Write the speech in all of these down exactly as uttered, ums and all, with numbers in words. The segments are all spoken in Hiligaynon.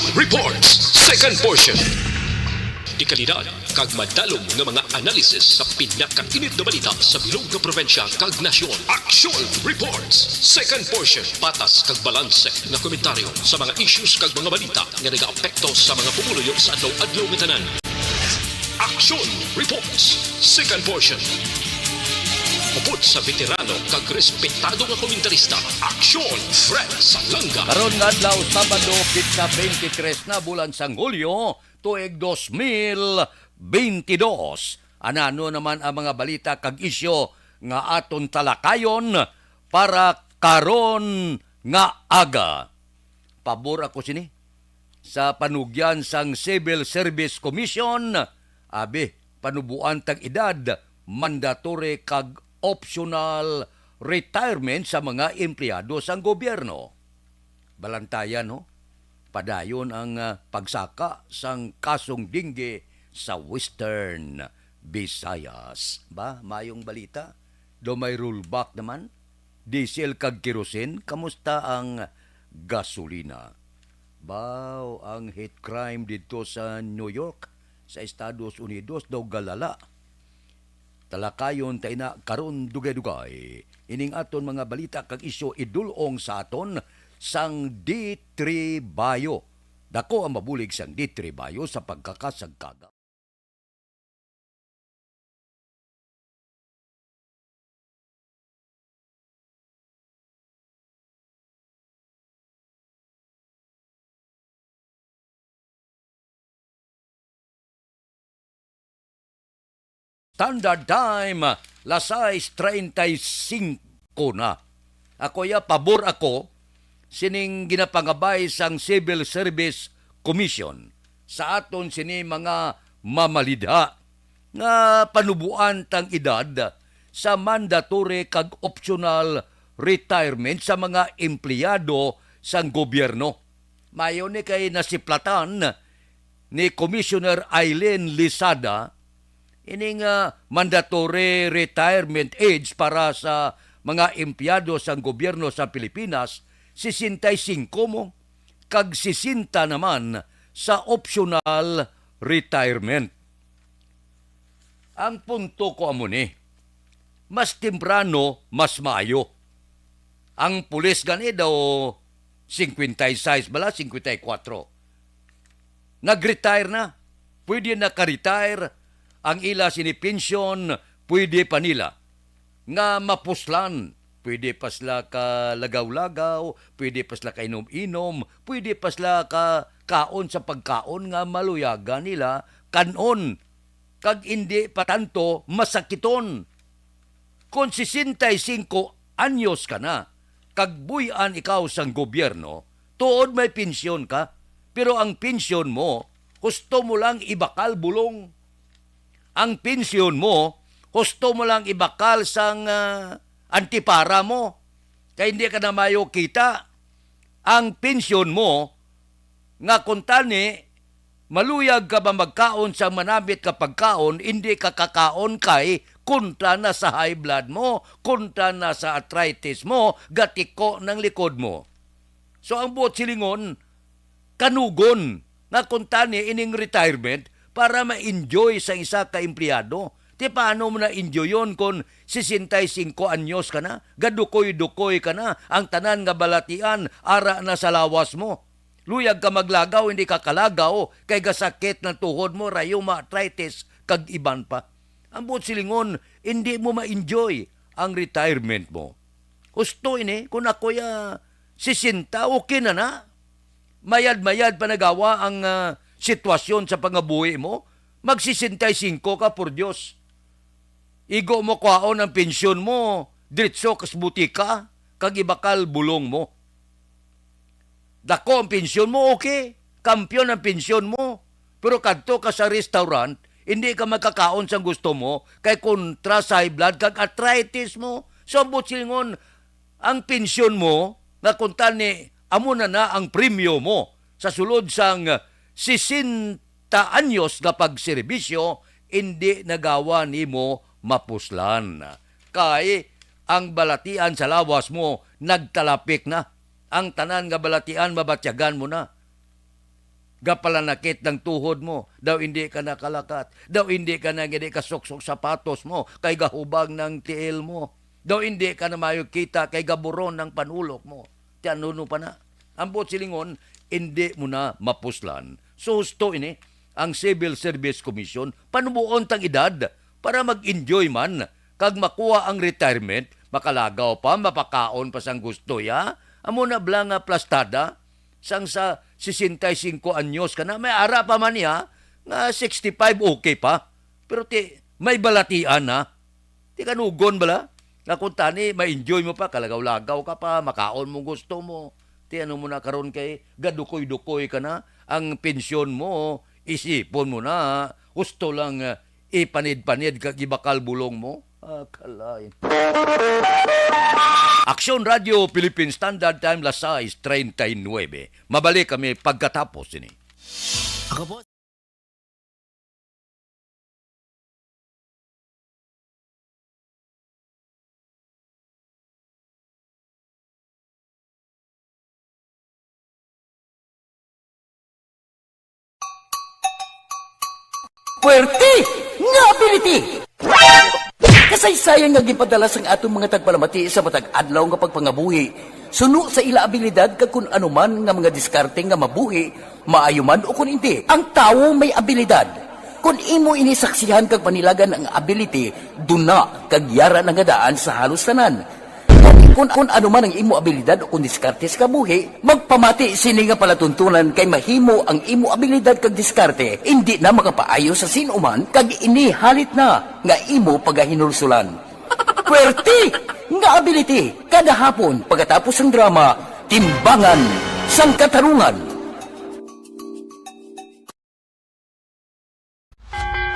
Reports, second portion. Dekalidad kag madalom nga mga analysis sa pinakainit nga balita sa bilog nga probinsya kag nasyon. Action Reports, second portion. Patas kag balanse nga komentaryo sa mga issues kag mga balita nga nagaapekto sa mga pumuluyo sa adlaw-adlaw nga tanan. Action Reports, second portion. Upod sa veterano kag respetado nga komentarista, Action Fred Salanga. Karon nga adlaw, Sabado, petsa twenty-three na, bulan sang Hulyo, tuig dos mil bentidós. Anano naman ang mga balita kag isyu nga aton talakayon para karon nga aga? Pabor ako sini. Sa panugyan sang Civil Service Commission, abi, panubuan tang edad, mandatory kag optional retirement sa mga empleyado sang gobyerno. Balantayan, no? Padayon ang, ah, pagsaka sang kasong dengue sa Western Visayas. Ba, mayong balita? Daw may rollback naman. Diesel kag kerosene, kamusta ang gasolina? Baw, ang hate crime didto sa New York, sa Estados Unidos, daw galala. Talakayon ta ina karon dugay-dugay. Ining aton mga balita kag isyu idul-ong sa aton sang D three Bio. Dako ang mabulig sang D three Bio sa pagkakasagkaga. Standard Time, las sais treinta y cinco na. Ako ya, pabor ako sining ginapangabay sang Civil Service Commission sa aton sini mga mamalidha nga panubuan tang edad sa mandatory kag optional retirement sa mga empleyado sang gobyerno. Mayo ni kay nasiplatan ni Commissioner Eileen Lizada ining, ah, mandatory retirement age para sa mga empleyado sang gobyerno sa Pilipinas, sesenta y cinco mo, kag sesenta naman sa optional retirement. Ang punto ko amo ni, mas temprano, mas maayo. Ang pulis gani daw, cincuenta y seis bala, cincuenta y cuatro. Nag-retire na. Pwede na ka-retire. Ang ila sini pensyon, pwede pa nila nga mapuslan. Pwede pa sila ka lagaw-lagaw, pwede pa sila ka inom-inom, pwede pa sila ka kaon sa pagkaon nga maluyagan nila kan-on, kag indi pa tanto masakiton. Kon sesenta y cinco anyos ka na, kag buy-an ikaw sang gobyerno, tuod may pensyon ka, pero ang pensyon mo, husto mo lang ibakal bulong. Ang pensyon mo, husto mo lang ibakal sang, ah, antipara mo, kay hindi ka na mayo kita. Ang pensyon mo, nga kuntani, maluyag ka ba magkaon sa manamit ka pagkaon, hindi ka kakaon kay kontra na sa high blood mo, kontra na sa arthritis mo, gatiko ng likod mo. So, ang buot silingon, kanugon nga kuntani ining retirement para ma-enjoy sa isa ka empleyado. Ti paano mo na-enjoyon kon sesenta y cinco anyos ka na, gadukoy-dukoy ka na, ang tanan nga balatian ara na sa lawas mo? Luyag ka maglagaw, hindi ka kalagaw, kay gasakit ng tuhod mo, rayuma, arthritis, kag iban pa. Ang buot silingon, hindi mo ma-enjoy ang retirement mo. Husto ini, kung ako ya sesenta, okay na na. Mayad-mayad pa nagawa ang, ah, sitwasyon sa pangabuhi mo. Mag sesenta y cinco ka, por Dios. Igo mo kwaon ang pensyon mo, diretso kas butika, kag ibakal bulong mo. Dako ang pensyon mo, okay. Kampiyon ang pensyon mo. Pero kadto ka sa restaurant, hindi ka magkakaon sang gusto mo, kay kontra sa high blood kag arthritis mo. So, ang buot silingon, ang pensyon mo, nga kuntani, amo na na ang premyo mo sa sulod sang sesenta anyos nga pagserbisyo, indi na gawa nimo mapuslan. Kay ang balatian sa lawas mo nagtalapik na. Ang tanan nga balatian mabatyagan mo na. Gapalanakit ng tuhod mo, daw hindi ka nakalakat. Daw hindi ka na gani kasuksok sapatos mo, kay gahubag ng tiil mo. Daw hindi ka na mayo kita, kay gaburon ng panulok mo. Ti ano no pa na? Ang buot silingon, hindi mo na mapuslan. So, husto ini, ang Civil Service Commission, panubuon tang edad para mag-enjoy man, kag makuha ang retirement, makalagaw pa, mapakaon pa sang gusto, ya? Amo na bala nga plastada, sang sa sesenta y cinco anyos ka na, may ara pa man niya nga sixty-five okay pa. Pero ti, may balatian na. Ti kanugon bala? Nga kung tani, ma-enjoy mo pa, kalagaw-lagaw ka pa, makaon mo gusto mo. Ti ano mo na karon kay gadukoy-dukoy ka na, ang pensyon mo, isipon mo na, husto lang, eh, ipanid-panid kag ibakal bulong mo. Ah, kalay. Aksyon Radio Philippine Standard Time, las sais treinta y nueve. Mabalik kami pagkatapos ini. Ako po. Puwerte nga ability! Kasaysayan nga ginpadala sang aton mga tagpalamati sa matag adlaw nga pagpangabuhi, suno sa ila abilidad kag kun ano man nga mga diskarte nga mabuhi, maayo man o kun indi. Ang tawo may abilidad. Kun imo ini saksihan kag panilagan ang ability, duna kag yara na nga daan sa halos tanan. Kun, kun ano man ang imo abilidad o kun diskarte sa kabuhi, magpamati sini nga palatuntunan kay mahimo ang imo abilidad kag diskarte indi na makapaayo sa sin-o man kag ini halit na nga imo pagahinulsulan. Puwerte nga ability kada hapon pagkatapos sang drama, Timbangan sang Katarungan.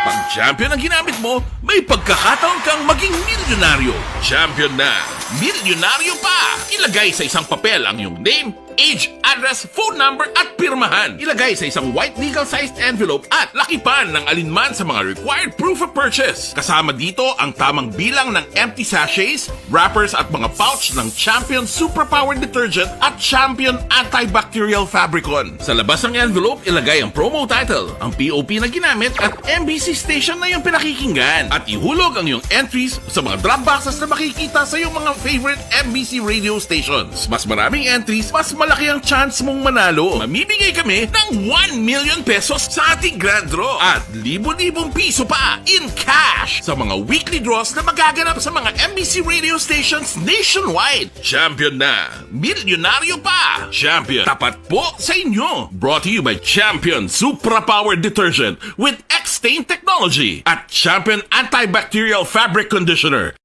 Pag champion ang ginamit mo, may pagkakataon kang maging milyonaryo. Champion na, milyonaryo pa! Ilagay sa isang papel ang iyong name, age, address, phone number, at pirmahan. Ilagay sa isang white legal-sized envelope at lakipan ng alinman sa mga required proof of purchase. Kasama dito ang tamang bilang ng empty sachets, wrappers at mga pouch ng Champion Superpower Detergent at Champion Antibacterial Fabricon. Sa labas ng envelope, ilagay ang promo title, ang P O P na ginamit at M B C station na iyong pinakikinggan. At ihulog ang iyong entries sa mga drop boxes na makikita sa iyong mga favorite M B C radio stations. Mas maraming entries, mas malaki ang chance mong manalo. Mamimigay kami ng one million pesos sa ating grand draw at libo-libong piso pa in cash sa mga weekly draws na magaganap sa mga M B C radio stations nationwide. Champion na! Milyonaryo pa! Champion, tapat po sa inyo! Brought to you by Champion Supra Power Detergent with X-Stain Technology at Champion Antibacterial Fabric Conditioner.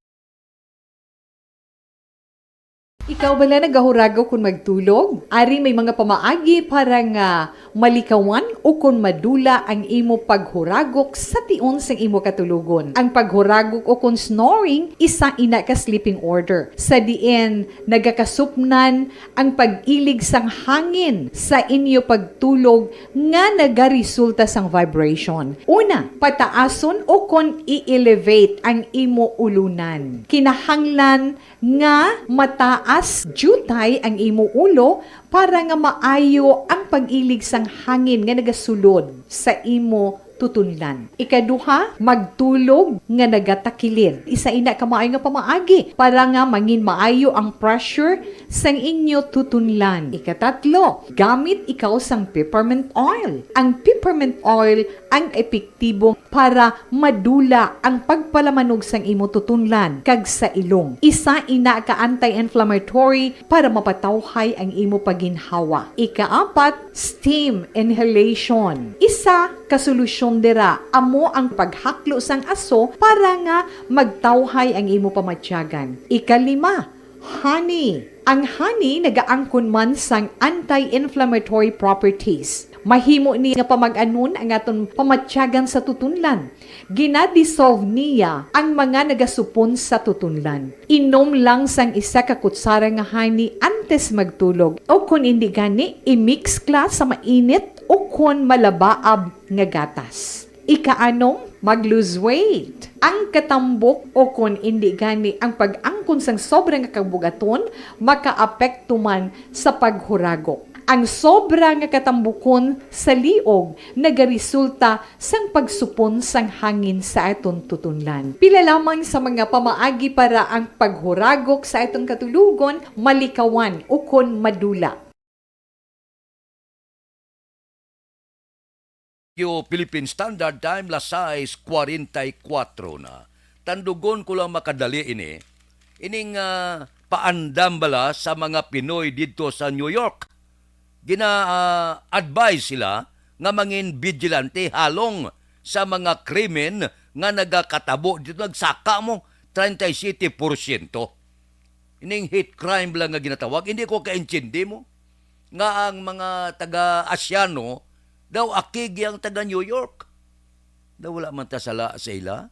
Ikaw bala nagahuragok kon magtulog? Ari may mga pamaagi para nga malikawan ukon madula ang imo paghuragok sa tion sang imo katulogon. Ang paghuragok ukon snoring, isa ina ka sleeping order, sa diin nagakasupnan ang pag-ilig sang hangin sa inyo pagtulog nga nagaresulta sang vibration. Una, pataason ukon i-elevate ang imo ulunan. Kinahanglan nga mataas diutay ang imo ulo para nga maayo ang pag-ilig sang hangin nga nagasulod sa imo tutunlan. Ikaduha, magtulog nga nagatakilid. Isa ina ka maayo nga pamaagi para nga mangin maayo ang pressure sang inyo tutunlan. Ikatatlo, gamit ikaw sang peppermint oil. Ang peppermint oil ang epektibo para madula ang pagpalamanog sang imo tutunlan kag sa ilong. Isa ina ka anti-inflammatory para mapatawhay ang imo pagginhawa. Ikaapat, steam inhalation. Isa ka solusyon dira amo ang paghaklo sang aso para nga magtawhay ang imo pamatyagan. Ikalima, honey. Ang honey nagaangkon man sang anti-inflammatory properties. Mahimo ni nga pamag-anon ang aton pamatyagan sa tutunlan. Gina-dissolve niya ang mga nagasupon sa tutunlan. Inom lang sang isa ka kutsara nga honey antes magtulog, o kon indi gani, i-mix kla sa mainit o kon malabaab nga gatas. Ikaanom, mag-lose weight. Ang katambok o kon indi gani ang pag-angkon sang sobra nga kabug-aton makaapekto man sa paghuragok. Ang sobra nga katambukon sa liog nagaresulta sang pagsupon sang hangin sa aton tutunlan. Pila lamang sa mga pamaagi para ang paghuragok sa aton katulogon malikawan ukon madula. Yo, Philippine Standard Time, las sais cuarenta y cuatro na. Tandugon ko lang makadali ini. Ining, ah, paandam bala sa mga Pinoy didto sa New York. Gina, ah, advise sila nga mangin vigilante halong sa mga krimen nga nagakatabo dito. Nagsaka mo treinta y siete porsyento. Ining hate crime lang nga ginatawag, hindi ko kaintindi mo nga ang mga taga-Asyano daw akig yang taga New York. Daw wala man ta sala sa ila.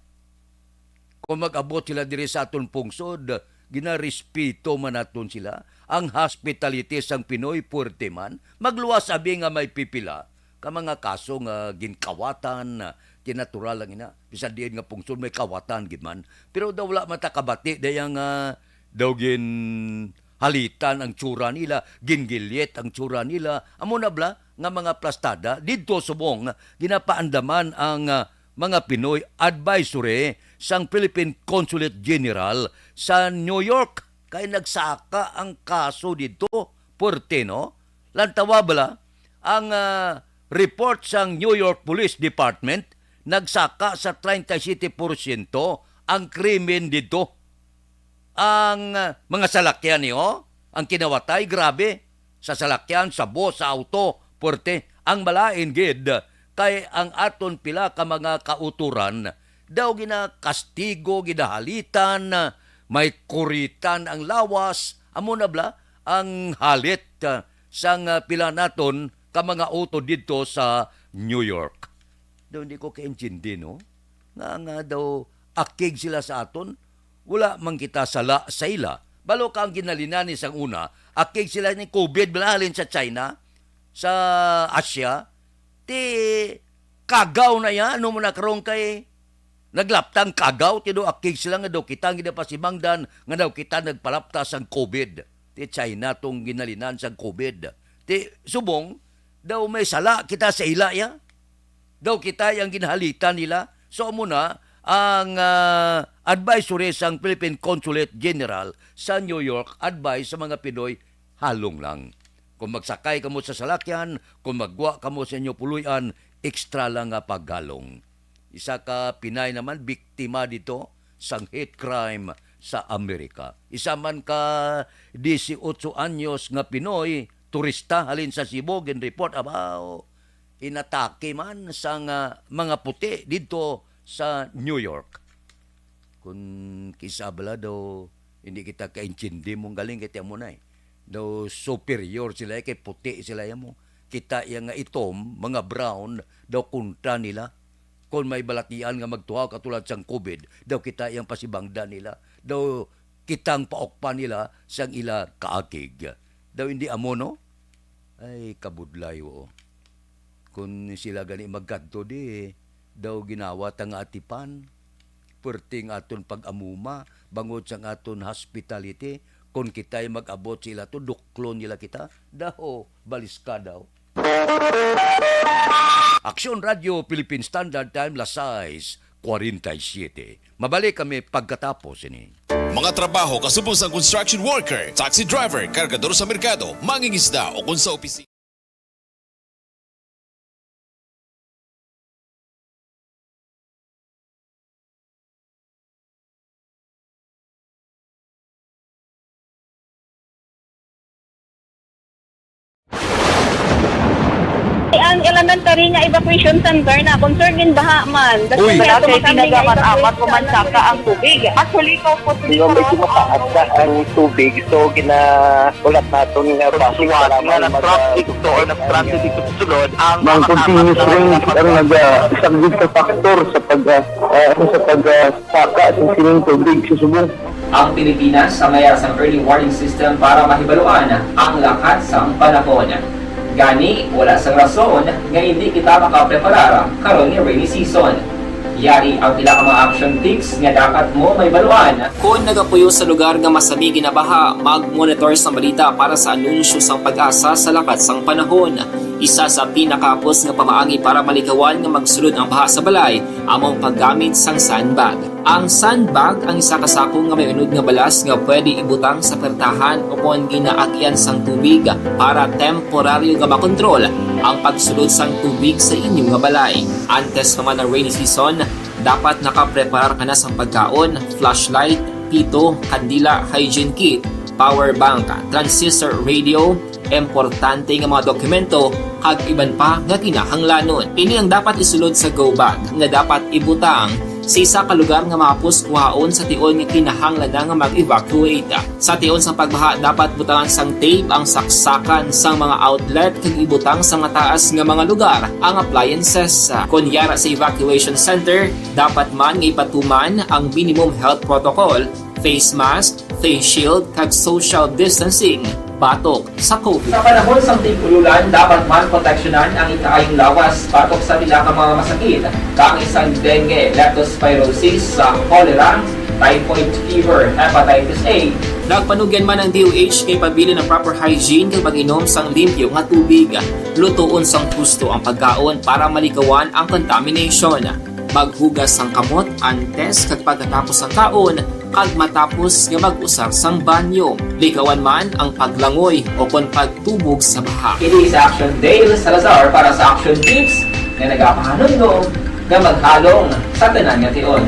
Kung mag-abot sila diri sa aton pungsod, ginarespeto man naton sila. Ang hospitality sang Pinoy, puwerte man. Magluwas abi nga may pipila ka mga kaso nga ginkawatan, ah, ti natural lang ina. Bisan diin nga pungsod may kawatan gid man. Pero daw wala man ta kabati daya nga daw ginhalitan ang tsura nila, gingilyet ang tsura nila. Amo na bala nga mga plastada didto subong ginapaandaman ang, ah, mga Pinoy advisory sang Philippine Consulate General sa New York. Kay nagsaka ang kaso didto, puwerte, no? Lantawa bala, ang, ah, report sang New York Police Department, nagsaka sa treinta y siete porsyento ang krimen didto. Ang, ah, mga salakyan niyo, ang kinawatay, grabe. Sa salakyan, sa bus, sa auto, puwerte. Ang malain gid, kay ang aton pila ka mga kautoran daw ginakastigo, ginahalitan, may kuritan ang lawas, amo na bala ang halit, ah, sang, ah, pila naton ka mga auto didto sa New York. Daw hindi ko kaintindi, no? Nga, nga daw akig sila sa aton. Wala man kita sala sa ila. Balo ka ang ginalinan ni sang una, akig sila ni covid bala halin sa China, sa Asia. Ti kagaw na ya, ano mo na karon kay naglaptang kagaw, ti daw akig sila nga daw kita ang ginapasibangdan, nga daw kita nagpalapta sang covid. Ti China tong ginalinan sang covid. Ti subong, daw may sala kita sa ila ya. Daw kita ang ginhalitan nila. So, amo na ang, ah, advisory sang Philippine Consulate General sa New York, advice sa mga Pinoy, halong lang. Kung magsakay kamo sa salakyan, kung maggwa kamo sa inyo puloy-an, extra lang nga paghalong. Isa ka Pinay naman biktima dito sang hate crime sa Amerika. Isa man ka dieciocho anyos nga Pinoy, turista halin sa Cebu, ginreport, abaw, inatake man sang mga puti didto sa New York. Kung kisa bala daw, hindi kita kaintindi mong galing kay amo na eh. Daw superior sila eh, kay puti sila eh mo. Kita iya nga itom, mga brown, daw kontra nila. Kung may balatian nga magtuhaw katulad sang covid, daw kita iyang pasibangdan nila. Daw kitang paukpan nila sang ila kaakig. Daw hindi amo, no? Ay, kabudlay, oo. Kun sila gani magkadto di, daw ginawa ta nga atipan. Perting aton pag-amuma, bangod sang aton hospitality, kun kita'y mag-abot sa ila to, duklon nila kita. Daw, balis ka daw. Aksyon Radyo Philippine Standard Time, las sais cuarenta y siete. Mabalik kami pagkatapos ini. Mga trabaho kasubong sang construction worker, taxi driver, kargador sa merkado, mangingisda o kung sa opisina. Ang elementary nga evacuation center na concern gid baha man. Uy. Wala kay tinaga man amat ko man saka ang tubig. Actually, ko po. Di ba, medyo mataas na ang tubig, so ginahulat naton nga base nga lamang nag-traffic to or nag-transit dito sa sulod ang mga continuous rain ang nag-, ah, isang good factor sa pag, ah, ah, sa pag, ah, saka sa sining tubig sa subong. Ang Pilipinas sa mayara sang early warning system para mahibaluan ang lakat sang panahon. Gani, wala sang rason nga hindi kita makapreparar karon nga rainy season. Yari ang pila ka mga action tips nga dapat mo mahibaluan. Kon nagapuyo sa lugar nga masami ginabaha, mag-monitor sang balita para sa anunsyo sang PAGASA sa lakat sang panahon. Isa sa pinakahapos nga pamaagi para malikawan nga magsulod ang baha sa balay amo ang paggamit sang sandbag. Ang sandbag ang isa ka sako nga may unod nga balas nga pwede ibutang sa pertahan o kon ginaagian sang tubig para temporaryo nga makontrol ang pagsulod sang tubig sa inyo nga balay. Antes pa man ang rainy season, dapat nakapreparar ka na sang pagkaon, flashlight, pito, kandila, hygiene kit, power bank, transistor radio, importante nga mga dokumento, kag iban pa nga kinahanglanon. Ini ang dapat isulod sa go bag nga dapat ibutang sa isa ka lugar nga mahapos kuhaon sa tion nga kinahanglan na nga mag-evacuate. Sa tion sang pagbaha, dapat butangan sang tape ang saksakan sang mga outlet kag ibutang sa mataas nga mga lugar ang appliances. Kon yara sa evacuation center, dapat man nga ipatuman ang minimum health protocol, face mask, face shield, kag social distancing batok sa COVID. Sa panahon sang tig-ululan, dapat man proteksyonan ang ikaayong lawas batok sa pila ka mga masakit, kaangay sang dengue, leptospirosis, sa cholera, typhoid fever, hepatitis A. Nagpanugyan man ang D O H kay pabilin ang proper hygiene kag pag-inom sang limpyo nga tubig. Lutoon sang husto ang pagkaon para malikawan ang contamination. Maghugas sang kamot antes kag pagkatapos sang kaon kag matapos nga mag-usar sang banyo. Likawan man ang paglangoy o kon pagtubog sa baha. Ini si Action Dale Salazar para sa Action Tips nga nagapahanumdom nga maghalong sa tanan nga tion.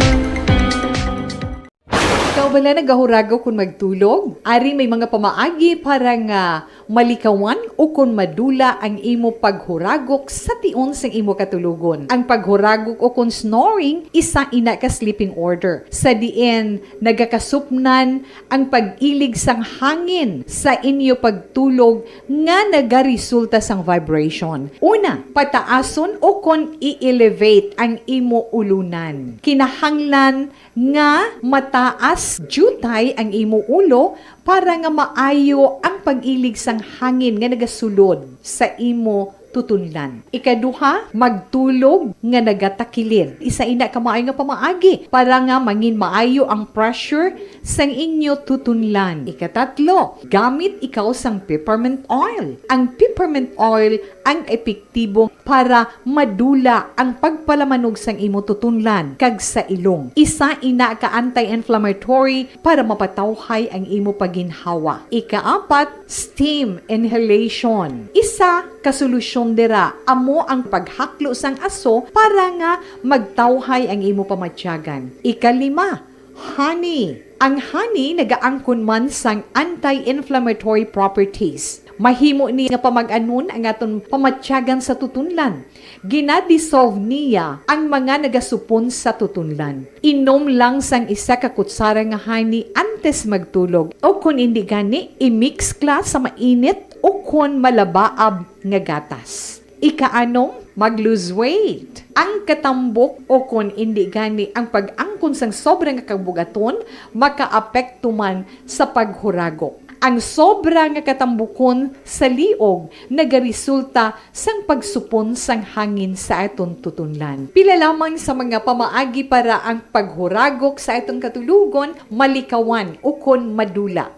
Ikaw bala nagahuragok kon magtulog? Ari may mga pamaagi para nga malikawan o kon madula ang imo paghuragok sa tion sang imo katulogon. Ang paghuragok o kon snoring, isa ina ka sleeping order, sa diin nagakasupnan ang pag-ilig sang hangin sa inyo pagtulog nga nagaresulta sang vibration. Una, pataason o kon i-elevate ang imo ulunan. Kinahanglan nga mataas diutay ang imo ulo para nga maayo ang pag-ilig sang hangin nga nagasulod sa imo tutunlan. Ikaduha, magtulog nga nagatakilid. Isa ina ka maayo nga pamaagi para nga mangin maayo ang pressure sang inyo tutunlan. Ikatatlo, gamit ikaw sang peppermint oil. Ang peppermint oil ang epektibo para madula ang pagpalamanog sang imo tutunlan kag sa ilong. Isa ina ka anti-inflammatory para mapatawhay ang imo pagginhawa. Ikaapat, steam inhalation. Isa ka solusyon dira amo ang paghaklo sang aso para nga magtawhay ang imo pamatyagan. Ikalima, honey. Ang honey nagaangkon man sang anti-inflammatory properties. Mahimo ni nga pamag-anon ang aton pamatyagan sa tutunlan. Ginadissolve niya ang mga nagasupon sa tutunlan. Inom lang sang isa ka kutsara nga honey antes magtulog, o kon indi gani, i-mix kla sa mainit o kon malabaab nga gatas. Ikaanom, mag-lose weight. Ang katambok o kon indi gani ang pag-angkon sang sobra nga kabugaton makaapekto man sa paghuragok. Ang sobra nga katambukon sa liog nagaresulta sang pagsupon sang hangin sa aton tutunlan. Pila lamang sa mga pamaagi para ang paghuragok sa aton katulogon malikawan ukon madula.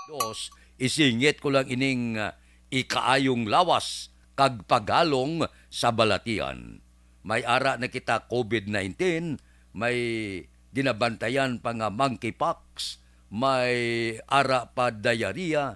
Dos, isingit ko lang ining, ah, ikaayong lawas kag paghalong sa balatian. May ara na kita COVID nineteen, may ginabantayan pa nga monkeypox, may ara pa diarrhea,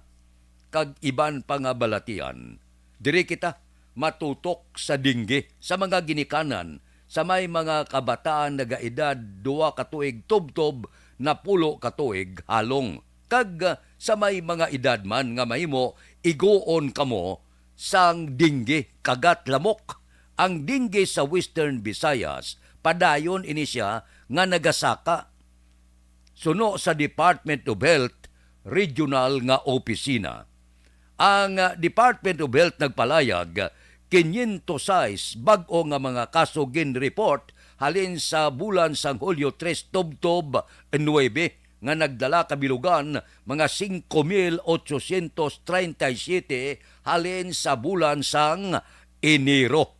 kag iban pa nga balatian. Diri kita matutok sa dengue sa mga ginikanan sa may mga kabataan nagaedad dua ka tuig tubtob napulo ka tuig halong, kag, ah, sa may mga edad man nga mahimo iguon kamo sang dengue, kagat lamok. Ang dengue sa Western Visayas, padayon ini sia nga nagasaka suno sa Department of Health regional nga opisina. Ang, ah, Department of Health nagpalayag, quinientos sais bag-o nga mga kaso gin-report halin sa bulan sang Hulyo tres tubtob nuebe. nga nagdala kabilugan mga singko mil otsosyentos treinta y siete halin sa bulan sang Enero.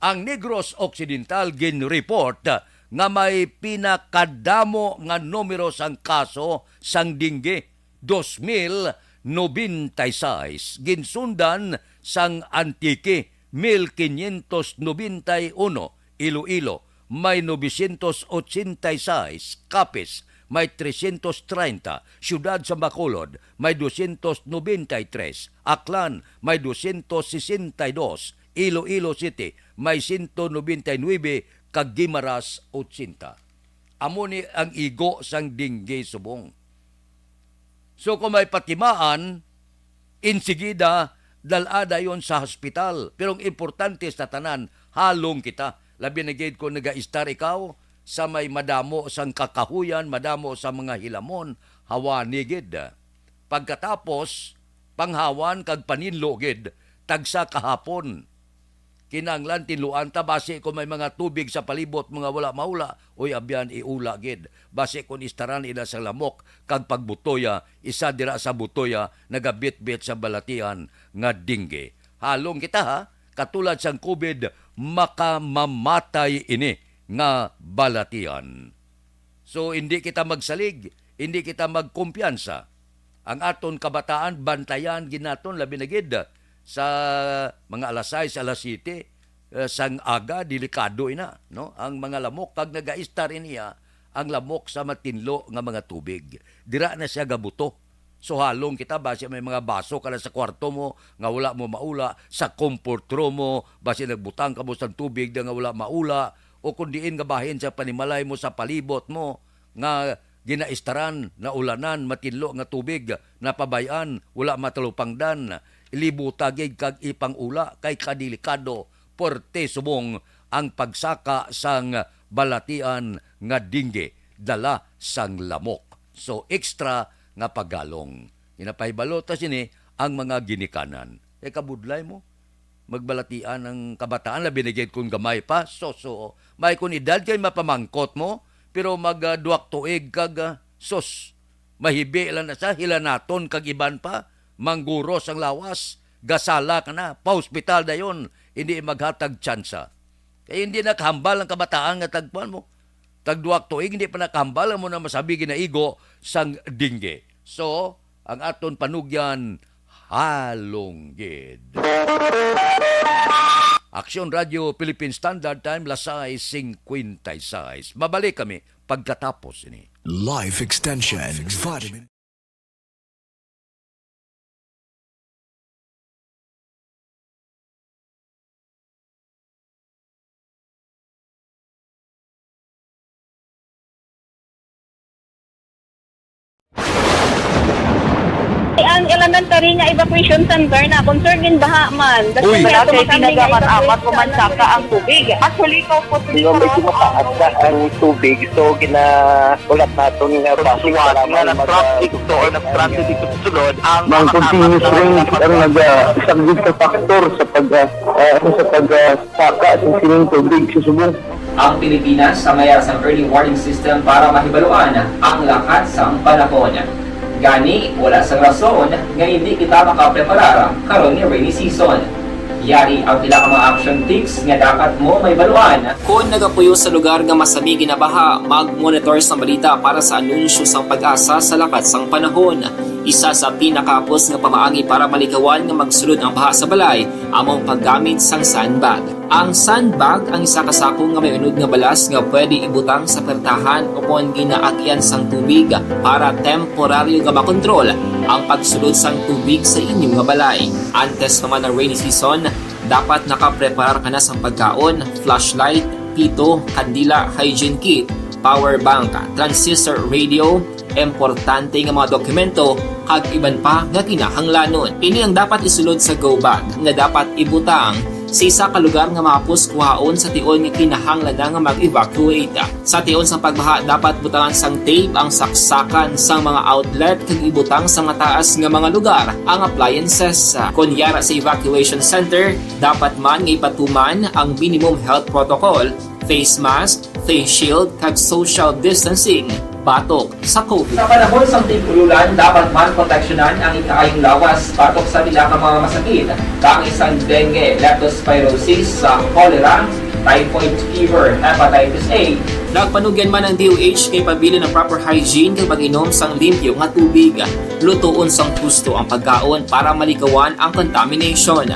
Ang Negros Occidental gin-report nga may pinakadamo nga numero sang kaso sang dengue, dos mil nobenta y seis, ginsundan sang Antique, mil quinientos noventa y uno, Iloilo, may novecientos ochenta y seis, Capiz, may trescientos treinta, Siyudad sa Bacolod, may doscientos noventa y tres, Aklan, may doscientos sesenta y dos, Iloilo City, may sento nobenta y nuebe, kag Guimaras, ochenta. Amo ni ang igo sang dengue subong. So, kung may patimaan, insigida, dal-a dayon sa hospital. Pero ang importante sa tanan, halong kita. Labi na gid kung nagaistar ikaw sa may madamo sang kakahuyan, madamo sa mga hilamon, hawani gid. Pagkatapos, panghawan kag paninlo gid, tagsa kahapon. Kinahanglan tinluan ta, basi kung may mga tubig sa palibot mo nga wala maula, uy, abyan, iula gid. Basi kung istaran ila sa lamok kag pagbutoya, isa dira sa butoya nagabitbit sa balatian nga dengue. Halong kita, ha, katulad sang COVID, makamamatay ini nga balatian. So, hindi kita magsalig, hindi kita magkumpiyansa. Ang aton kabataan, bantayan gid naton, labi na gid sa mga alas sais, alas siyete, eh, sang aga, delikado ina, no? Ang mga lamok, kag nagaistar iniya ang lamok sa matinlo nga mga tubig. Dira na siya gabuto. So, halong kita, basi may mga baso ka na sa kwarto mo nga wala mo maula, sa comfort room mo, basi nagbutang ka mo sang tubig na nga wala maula, o kung diin nga bahin sa panimalay mo, sa palibot mo, nga ginaistaran, naulanan, matinlo nga tubig, napabay-an, wala matalupangdan, ilibuta gid kag ipangula kay kadelikado, puwerte subong ang pagsaka sang balatian nga dengue dala sang lamok. So, extra nga paghalong. Ginapahibalo ta sini ang mga ginikanan. Kay kabudlay mo, magbalatian ang kabataan, labi na gid kung gamay pa. So, so, may kung edad kay mapamangkot mo, pero mag, ah, duwak tuig kag, ah, sus, mahibi lang na sa hilanaton kag iban pa, mangguros ang lawas, gasala ka na, pa-hospital dayon, hindi maghatag tsansa. Kay hindi nakahambal ang kabataan nga tagpuan mo. Tagduwak tuig, hindi pa nakahambal ang mo na masabi ginaigo sang dengue. So, ang aton panugyan, halong gid. Aksyon Radio Philippine Standard Time, las sais cincuenta y seis. Mabalik kami pagkatapos ini. Life Extension Vitamin. Ang elementary nga evacuation center na concern gin baha man. Uy. Wala kay tinaga man amat ko man saka ang tubig. Actually, ko po Pero medyo mataas na ang tubig, so ginaulat naton nga basi suwat nga nag-traffic to or nag-transit dito sa sulod ang mga continuous rain ang nag-, ah, isang big factor sa pag, ah, ah, sa pag, ah, saka sa sining tubig sa Subong. Ang Pilipinas ang may sang early warning system para mahibaluan ang lakat sang panahon. Gani, wala sang rason nga hindi kita makapreparar karon nga rainy season. Yari ang pila ka mga action tips nga dapat mo mahibaluan. Kon nagapuyo sa lugar nga masami ginabaha, mag-monitor sang balita para sa anunsyo sang PAGASA sa lakat sang panahon. Isa sa pinakahapos nga pamaagi para malikawan nga magsulod ang baha sa balay amo ang paggamit sang sandbag. Ang sandbag ang isa ka sako nga may unod nga balas nga pwede ibutang sa pertahan o kon ginaagian sang tubig para temporaryo nga makontrol ang pagsulod sang tubig sa inyo nga balay. Antes pa man ang rainy season, dapat nakapreparar ka na sang pagkaon, flashlight, pito, kandila, hygiene kit, power bank, transistor radio, importante nga mga dokumento, kag iban pa nga kinahanglanon. Ini ang dapat isulod sa go bag nga dapat ibutang sa isa ka lugar nga mahapos kuhaon sa tion nga kinahanglan na nga mag-evacuate. Sa tion sang pagbaha, dapat butangan sang tape ang saksakan sang mga outlet kag ibutang sa mataas nga mga lugar ang appliances. Kon yara sa evacuation center, dapat man nga ipatuman ang minimum health protocol, face mask, face shield, kag social distancing. batok sa COVID. Sa panahon sang tig-ululan, dapat man proteksyonan ang ikaayong lawas batok sa pila ka mga masakit, kaangay sang dengue, leptospirosis, sa cholera, typhoid fever, hepatitis A. Nagpanugyan man ang D O H kay pabilin ang proper hygiene kag pag-inom sang limpyo nga tubig. Lutoon sang husto ang pagkaon para malikawan ang contamination.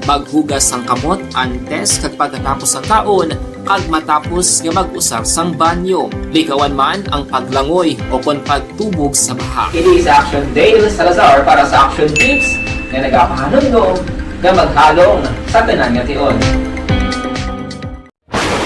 Maghugas sang kamot antes kag pagkatapos sang kaon kag matapos nga mag-usar sang banyo. Likawan man ang paglangoy o kon pagtubog sa baha. Ini si Action Dale Salazar para sa Action Tips nga nagapahanumdom nga maghalong sa tanan nga tion.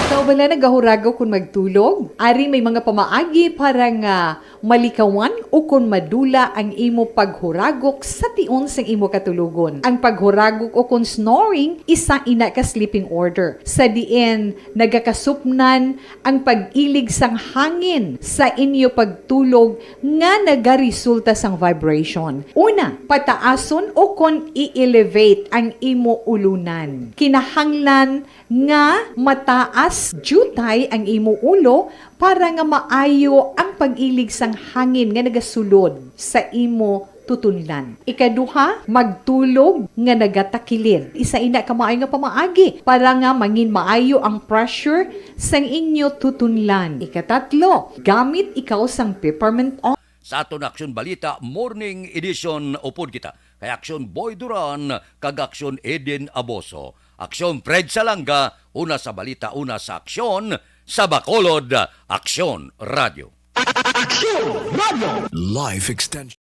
Ikaw bala nagahuragok kon magtulog? Ari may mga pamaagi para nga malikawan o kon madula ang imo paghuragok sa tion sang imo katulogon. Ang paghuragok o kon snoring, isa ina ka sleeping order, sa diin nagakasupnan ang pag-ilig sang hangin sa inyo pagtulog nga nagaresulta sang vibration. Una, pataason o kon i-elevate ang imo ulunan. Kinahanglan nga mataas diutay ang imo ulo para nga maayo ang pag-ilig sang hangin nga nagasulod sa imo tutunlan. Ikaduha, magtulog nga nagatakilid. Isa ina ka maayo nga pamaagi para nga mangin maayo ang pressure sang inyo tutunlan. Ikatatlo, gamit ikaw sang peppermint oil. Sa aton Aksyon Balita Morning Edition, upod kita kay Aksyon Boy Duran kag Aksyon Eden Aboso. Aksyon Fred Salanga, una sa balita, una sa aksyon, sa Bacolod, Aksyon Radio. Life Extension.